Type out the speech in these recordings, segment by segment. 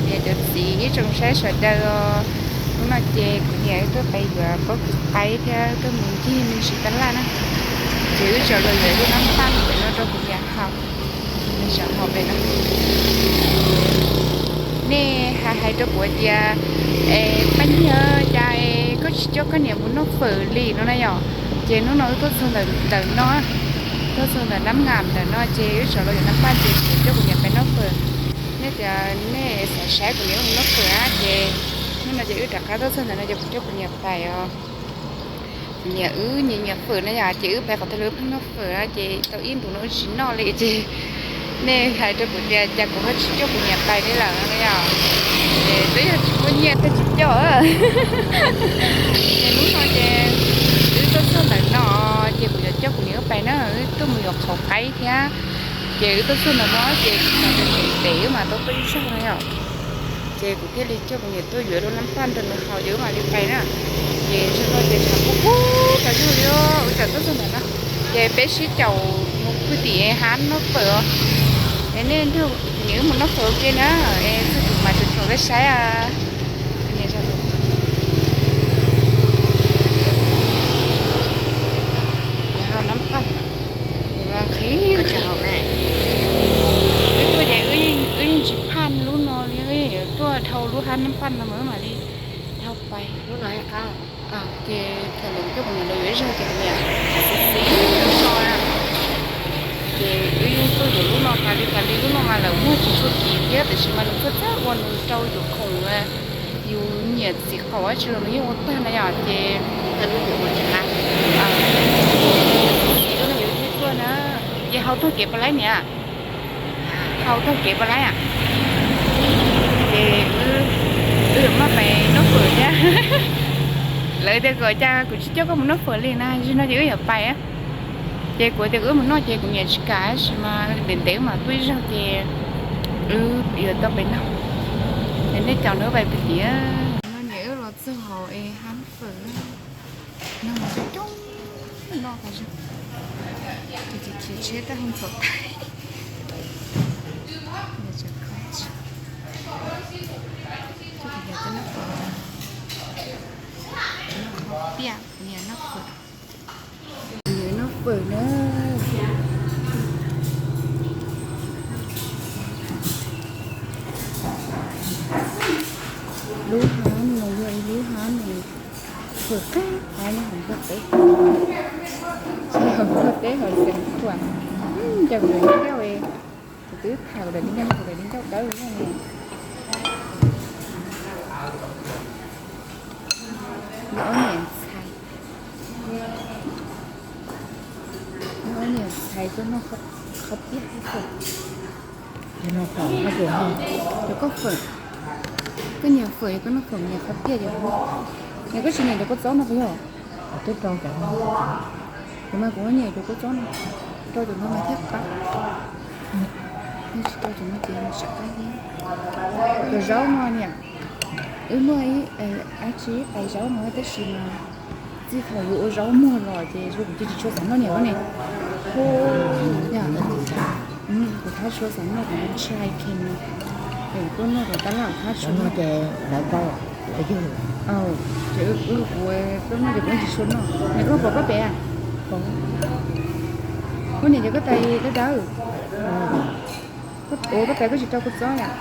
Niam cov txiv ib tsoom saib sawv daws os, hnub no ces kuv niam wb tuaj pem yuav pob kws qaib thiab tuaj mus ncig me ntsis tab laj na. Ces wb tso los yuav ib lub nab paj pem no rau kuv niam haus, nws xav haus pem no. Nej hais hais rau kuv tias, es Paj Nyiag, cas es koj tsis coj koj niam mus noj fawm li no na yom? Ces hnub no wb tuaj txog ntawm no, tuaj txog ntawm Nab Ngam ntawm no ces wb sawv los yuav nab paj ces kuv coj kuv niam pais noj fawm. Nej tias nej xav saib kuv niam wb mus noj fawm na ces hnub no ces wb rov qab tuaj txog ntawm no ces kuv coj kuv niam pais os. Kuv niam wb nyiam nyiam fawm na yom, ces wb pais qhov twg los wb pheej noj fawm na, ces tau ib ntus no wb tsis noj li ces nej hais rau kuv tias cas kuv ho tsis coj kuv niam pais li lawm no yom. Ces twb yog tsis muaj nyiaj thiaj tsis coj. Ces hnub no ces wb tuaj txog ntawm no ces kuv yuav coj kuv niam wb pais na, wb tuaj mus yuav qhauv qaib thiab. Ces wb tuaj txog ntawm no ces kuv niam ntev wb mam tau tuaj ib zaug no yom. Ces kuv thiaj li coj kuv niam tuaj yuav lub nab paj rau nws haus ces wb mam li pais na. Ces zaum no ces tshav kub kub tas zog li, wb tseem tuaj txog ntawm no. Ces peb sib caum mus pw tim hab noj fawm os. Es nej nrog kuv niam wb mus noj fawm ua ke na, es txog tim mas tseem tshuav peb saib. Haus nab paj, nqhis, wb tuaj ces wb yeej tsis phaj lub no li, tuaj dhau lub hab nab paj no mas wb mam li dhau pais. Ces thaum lawv coj kuv niam los yuav ib zaug ces kuv niam xis xis lub no na. Ces wb yeej tuaj yuav lub no tas li tas li, lub no mas lawv muag tsis tshua kim thiab tiam sis mas nws txhua txhua ua nws rau yus khoom, yus nyiam txiv qaub dab tsi los nws yeej ua tag na yom. Ces lub no yuav tuaj na, ces haus tag kev puas laib niam? Haus tag kev puas laib? Ces wb yuav maj pais noj fawm thiab. Lawv tias kom cas kuv tsis coj koj mus noj fawm li na, zaum no ces wb yuav pais. Ces kuv tias kuv wb mus noj ces kuv niam tsis kam tab sis mas ntev ntev wb mam tuaj ib zaug ces wb yuav tau pais noj. Ces nej caum nws pais pem tiam. No niam wb los txog hauv es hab fawm, no coob coob noj tas zog. Ces khiav tsheb tab hau ntxhov tais. Noj fawm, niam noj fawm na. Lub hab no yog ib lub hab nws fawm qab qab nyob hauv npog teb, hauv npog teb hauv Xeev Khuam. Ces kuv daim ncauj, kuv twb tham kuv daim ncauj, kuv daim ncauj dawb no. Ob niam ntxhais, ob niam ntxhais tuaj noj qhov piaj, cov koj fawm, koj nyiam fawm, koj noj fawm nyiam qhov piaj ces, niam koj tsis nyiam cov kua txob no puas yog? Kuv mas kuv nyiam cov kua txob no, rau cov no mas thiaj qab. Tsis rau cov no ces tsis qab thiab. Cov zaub no niam, wb muaj ib, dab tsi tais zaub no tab sis mas txij thaum yus ua zaub muag los ces kuv cia tsis tshua xav noj niam koj ne. Kuv thab tshua xav noj, kuv ntshai khe no. Kuv tuaj noj rau tab laj kuv thab tshua noj. Ces wb kuv tuaj noj ces kuv tsis tshua noj. Niam koj pom koj pem, koj niam ces koj tais dawb dawb. Ua koj tais koj tsis rau kua txob yom?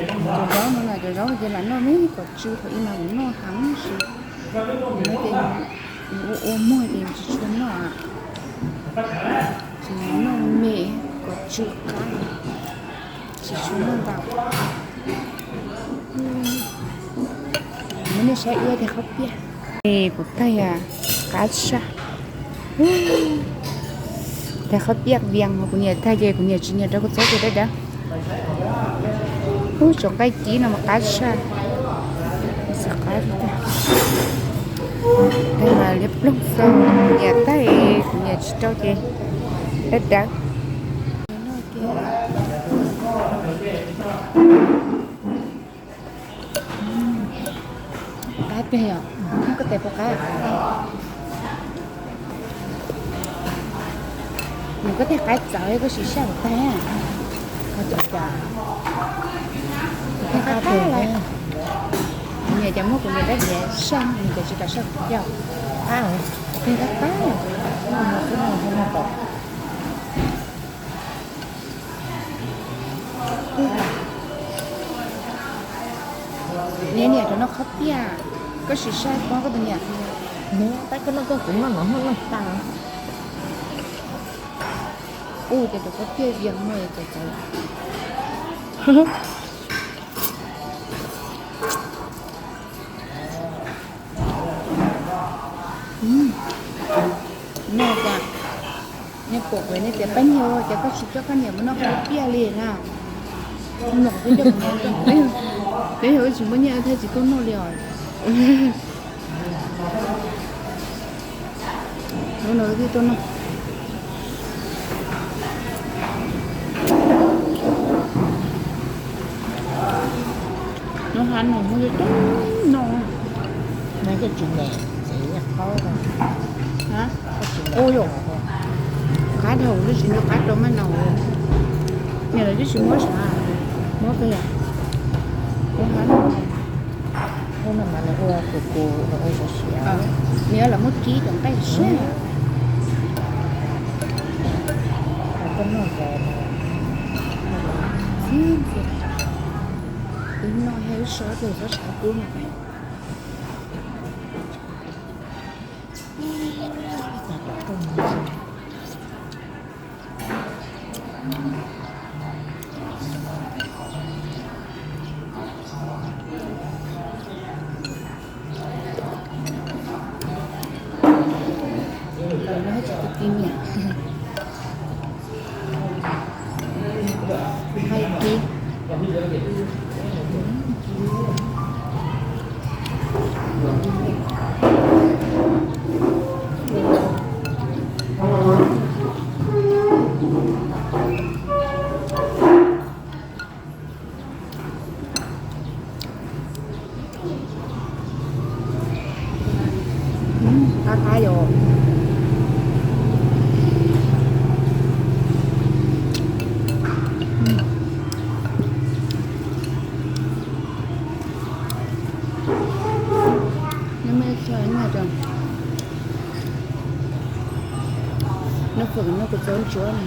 Cov zaub no na, cov zaub ces lam noj me kom tsw thaum ub mas kuv noj heev sis, ces ua ua muag ces tsis tshua noj, ces noj me kom tsw qab, tsis tshua noj ntau. Muab nej saib ua tiag qhov piaj. Kuv tag qab saj. Tag qhov piaj vias, kuv niam tag ces kuv niam tsis nyiam rau kua txob ces dawb dawb. Ub, tsoom nqaij kib no mas qab saj. Tag mas liab ploog xwb, kuv niam tag, kuv niam tsis rau ces dawb dawb. Qab tiag yom, muab koj tais pov qab. Nws koj tais qab txawv koj sim saj tag. Qhov txawv cas. Qab qab lawm. Niam cov muab kuv niam rab diav saj, nws cov tsis kam saj kuv coj. Qab, qab qab. Niam, niam, cov no qhov tiag, koj sim saib koj tus niam. Nws tab koj noj koj, kuv noj no noj tag. Ua cas cov qhov tiag vias muag cov txawv. No cas nej pom kuv nej tias pab nyuag ces koj tsis coj koj niam mus noj qhov tiag li na. Peb yog wb tsis muaj nyiaj thiaj tsis tuaj noj li os. Lub no thiaj tuaj noj. Lub hab no muaj coob coob no. Nws twb tsis nyam, txiv qaub. Ua yom, qab dhau twb tsis nco qab rau maj no. Niam lawv twb tsis muab sav, muab kawg yom. Lub hab no, lub no mas lawv ua tus tus lawv ua siav siav. Niam lawv muab kib cov nqaij siab. Koj noj cov no, wb noj yog wb so tes txhob tshav kub no. Hais kib. Qab qab yom. Noj fawm noj kuv txob ntsuab na.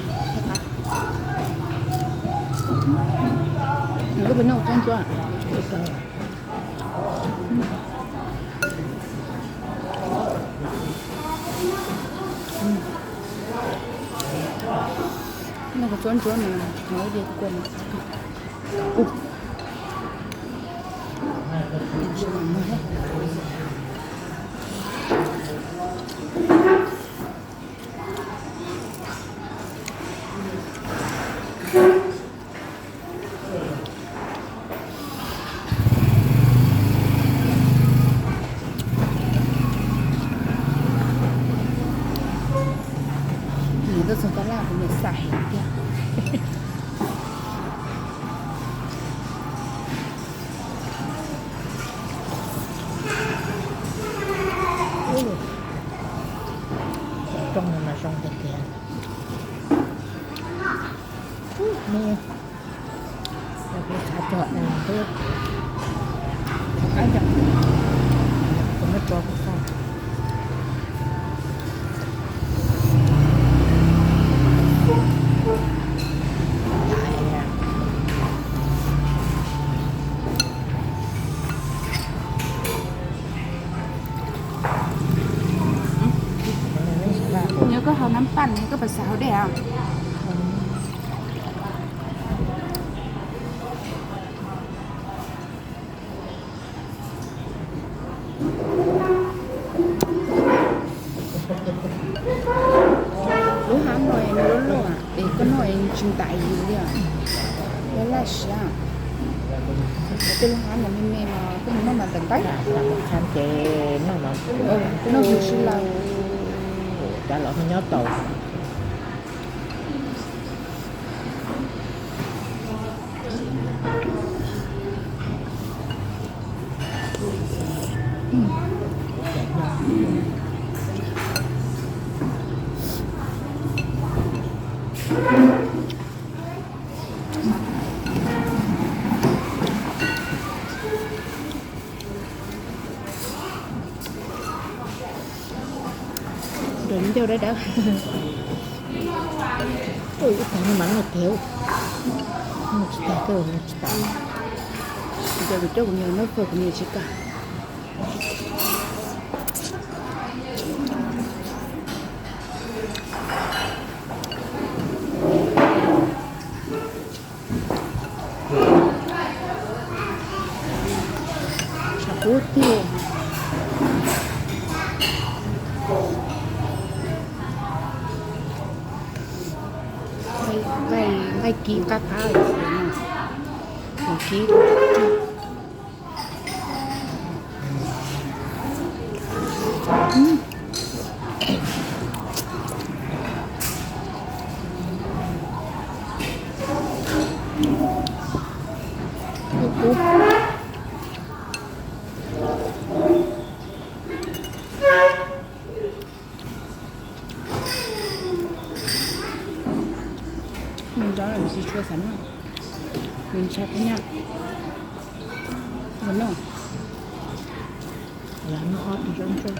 Nws koj peb noj kuv txob ntsuab. Noj kuv txob ntsuab na, no ib diav kua no. Nws tuaj txog tab laj kuv niam xav heev tiag. Rooj no mas zoo tiag tiag. Neb, kuv xav cog xwb, kuv muab tso kuv xav. Nws koj haus nab paj, nws koj pas xav haus dej a. Lub hab no nws loj loj es koj noj es tsis ntais yus li. Laj laj siab. Tej lub hab no me me mas koj mus noj mas ntais ntais. Ces noj mas noj hwj si lawm. Cas los nyob tau. Coj dawb dawb. Ib tag no mas noj tiag, noj tsis tag, noj tsis tag. Kuv coj kuv niam noj fawj kuv niam tsis kam. Tshav kub tiag. Nqaij kib qab qab, kib. Nws nrov lawm, tsis tshua xav noj. Nws ntshai thiab nyab. Noj, noj ob tus zaub ntsuab.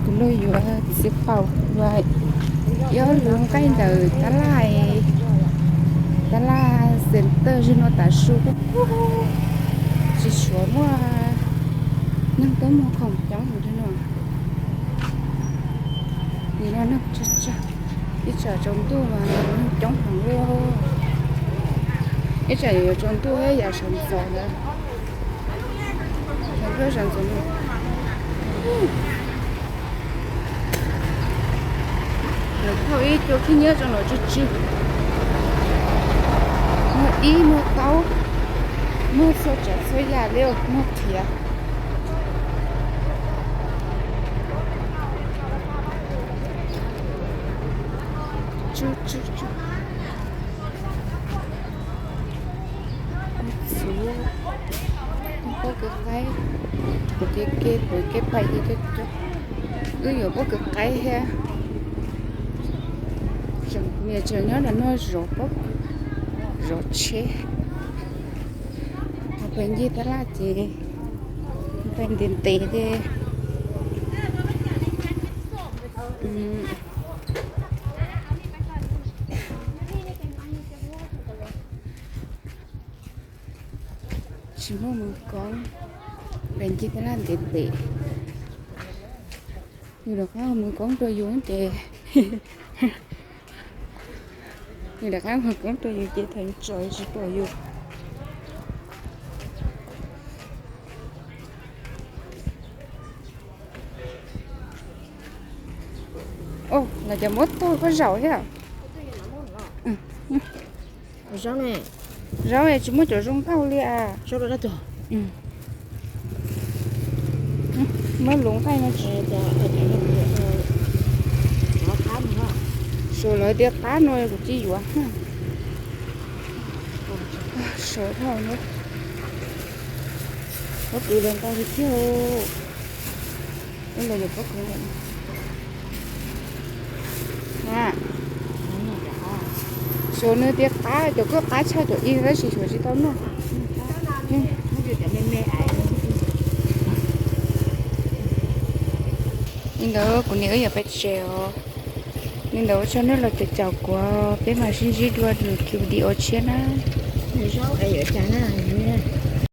Kuv los yuav txiv qaub, yuav ib ob lub nqaij ntawm tab laj, tab laj center zim no tav su kub kub, tsis suav muaj neeg tuaj muag khoom coob li no. Nim no neeg tsawg tsawg, ib tsam tsaus ntuj mas neeg coob heev li. Ib tsam yuav tsaus ntuj thiab yav sawv ntxov ntawd. Sawv ntxov no, lawv thauj ib co khib nyiab rau no tsw tsw. Muaj dib muaj taub, muaj txhua tsav txhua yam li, muaj qhiav. Tsuj tsuj tsuj. Txhuv, pob kws qaib, kuv kev ke kuv kev pais ces cov, wb yuav pob kws qaib thiab. Niam tseem nyob ntawm no zov pob kws, zov tsheb. Ho pais ncig tab laj ces pais ntev ntev ces tsis muaj mus koob, pais ncig tab laj ntev ntev. Nws rov qab mus koob rau yus ces, nws rov qab mus koob rau yus ces thaum tso tsis pom yus. Os, lawv cov muab tag koj zaum thiab. Zaub ne, tsis muaj cov zoo nkauj li as. Muab lub nqaij no tsis, suav lawv tias qab no kuv tsis yuav. Sawv dhau na, pob kws los ntau li thiab. Los yuav pob kws. Suav nws tias qab, cov koj qab tshaj cov ib tab sis suav tsis tau noj. Li ntawd kuv niam wb yuav pais tsev os. Li ntawd ua tsaug nej los caum kuv, peb mam sib ntsib dua lwm video tshiab na.